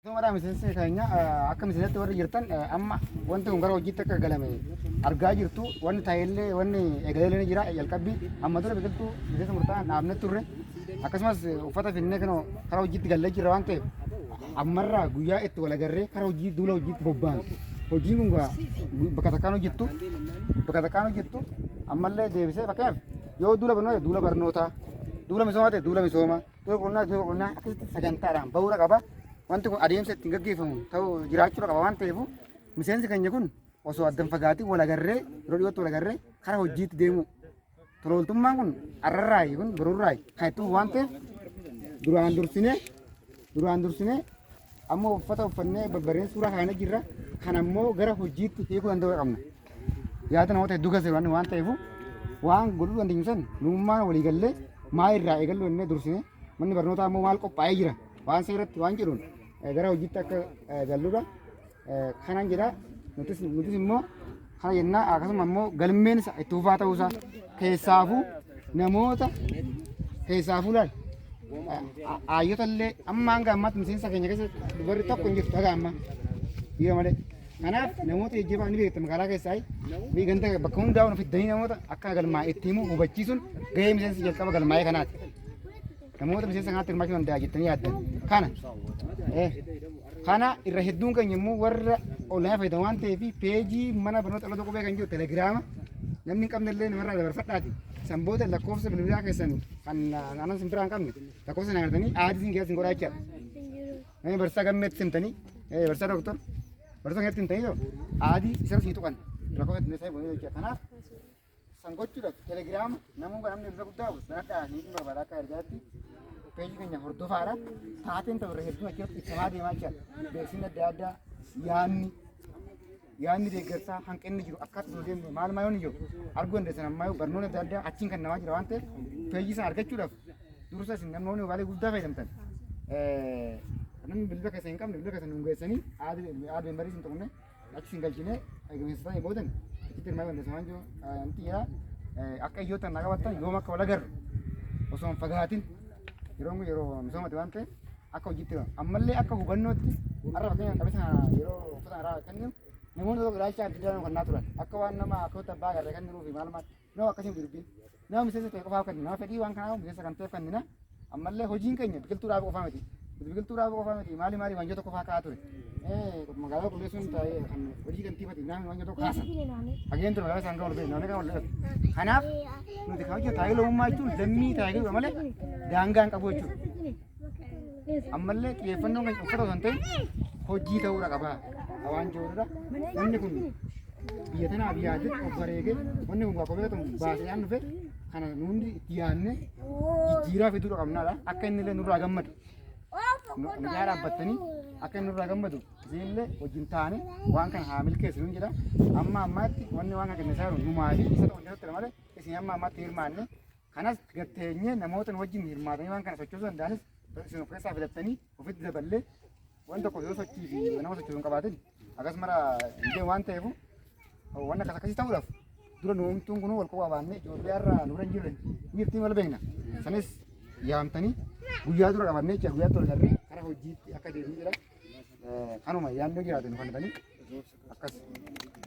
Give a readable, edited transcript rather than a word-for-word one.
Maraa miseensa keenya akka miseensatti warri jirtan amma wanti kun gara hojiitti akka galame argaa jirtu. Wanni ta'ellee wanni eegaleellee ni jira. Jalqabbii amma dura biqiltuu miseensa murtaa'aa dhaabne turre, akkasumas uffata finnee kan karaa hojiitti gallee jirra waan ta'eef, ammarraa guyyaa itti wal agarree karaa hojii duula hojiitti bobba'an. Hojiin kun bakka takkaan hojjettu, bakka takkaan hojjettu. Ammallee deebisee fakkeenyaaf yoo duula barnootaa, duula barnootaa, duula misoomaa ta'e duula misoomaa, duula qonnaa, duula qonnaa, akkasitti sagantaadhaan bahuudha qaba. Wanti kun adeemsa ittiin gaggeeffamu ta'uu jiraachuudha qaba waan ta'eef, miseensi keenya kun osoo addan fagaatiin wal agarree, yeroo dhiyootti wal agarree karaa hojiitti deemuu. Tola ooltummaan kun arrarraayi kun borurraayi kan itti fufu waan ta'eef, duraan dursinee amma uffata uffannee babbareen suuraa kaa'anii jirra. Kan ammoo gara hojiitti hiikuu danda'uu qabna. Yaada namoota hedduu keessa jiran waan ta'eef, waan godhuu dandeenyu san nuummaan walii gallee maal irraa eegallu jennee dursinee, manni barnootaa immoo maal qophaa'ee jira waan seeratti waan jedhuun gara hojiitti akka galluudha. Kanan jedha. Nutis immoo kana jennaa. Akkasuma immoo galmeen isa itti fufaa ta'uusaa, keessaafuu namoota, keessaafuu laal aayyota illee amma hanga ammaatti miseensa keenya keessa dubarri tokko hin jirtu haga ammaa, dhiira malee. Kanaaf namoota jajjabaa ni beekta magaalaa keessaa ni ganda bakka hundaa fiddanii namoota akka galmaa'e itti himu hubachiisuun gahee miseensa jalqaba galmaa'ee kanaati. Namoota miseensa kanaatti hirmaachuu danda'a jettanii yaaddan. Kana irra hedduun keenya immoo warra onlaayinii fayyadamu waan ta'eef, peejii mana barnoota Dhaloota Qubee kan jiru Telegiraama namni hin qabne illee namarraa dabarfadhaati. San booda lakkoofsa bilbilaa keessan kan naannoo isin biraa hin qabne lakkoofsa sana agartanii add isin keessa isin godhaa jechaadha. Namni barsiisaa Gammeetti simtanii, barsiisaa doktor, barsiisaa keenyatti simtanii yoo add isa sii tuqan lakkoofsa ittiin isaa jechuudha. Kanaaf san gochuudhaaf Telegiraama namuu namni irra guddaa qabu sanadhaa ni barbaada. Akka ergaatti peejii keenya hordofaadha. Taateen ta'u irra hedduun achirratti ibsamaa deemaa jira. Beeksisni adda addaa, yaadni deeggarsaa, hanqinni jiru akkaataa osoo deemne maal maal yoon jiru arguu dandeessan. Ammaa barnoonni adda addaa achiin kan namaa jira waan ta'eef, peejii sana argachuudhaaf dursa isin namoonni moobaayilii guddaa fayyadamtan, namni bilbila keessa hin qabne bilbila keessa nu geessanii add memberii isin tuqne achi isin galchine eegumsa boodan achitti hirmaachuu dandeessan waan jiru nuti jira. Akka iyyootan na qabattan yoom akka wal agarru osoo hin fagaatin, yeroon kun yeroo misoomati waan ta'eef akka hojiitti ammallee akka hubannootti. Har'a fakkeenyaaf qabisa yeroo uffata haaraa kennu namoonni tokko ilaalcha adda addaa kennaa turan, akka waan nama akka abbaa agarree kennuuf maal maal. Nama akkasii dubbiin nama miseensa ta'e qofaaf kennina. Nama fedhii waan kanaa miseensa kan ta'eef kennina. Ammallee hojiin keenya biqiltuu dhaabuu qofaa miti. Biqiltuu dhaabuu qofaa miti, maali maali wanjoo tokko fa'aa kaa'aa ture. Magaalaa qulqulleessuun ta'ee kan hojii kantiibati namni wanjoo tokko kaasan. Hageen ture magaalaa isaan ga'u ol namni kan ol. Kanaaf nuti kan hojjetu tajaajila uummaa jechuun lammii tajaajiludha malee daangaa hin qabu jechuudha. Ammallee xiyyeeffannoon keenya uffata osoo hin ta'in hojii ta'uudha qaba. Waan jirudha. Wanni kun biyya tanaaf yaadee of bareegee wanni kun akkuma beekamu baasee aan dhufe kana nu hundi itti yaadne jijjiiraa fiduudha qabnaadha. Akka inni illee nurraa gammadu. Nu yaa dhaabbattanii akka inni nurraa gammadu isinillee wajjin taane waan kana haa milkeessinu jedha. Amma ammaatti wanni waan kana kennisaa jiru numaa fi isa ta'u jedhutti malee isin amma ammaatti hirmaanne. Kanas gatteenyee namoota nu wajjin hirmaatanii waan kana sochoosuu danda'anis isin of keessaa filattanii ofitti daballee, waan tokko yoo sochii fi nama sochoosu hin qabaatin akkasumara hin deemu waan ta'eef, waan akkas akkasii ta'uudhaaf dura nu homtuun kun wal quba baannee ijoollee har'a nu bira hin jirre jirtiin wal beekna. Sanis yaamtanii guyyaa dura qabannee jecha guyyaa tola garree karaa hojiitti akka deemnu jira. Kanuma yaadni jiraate nu fannatanii akkas.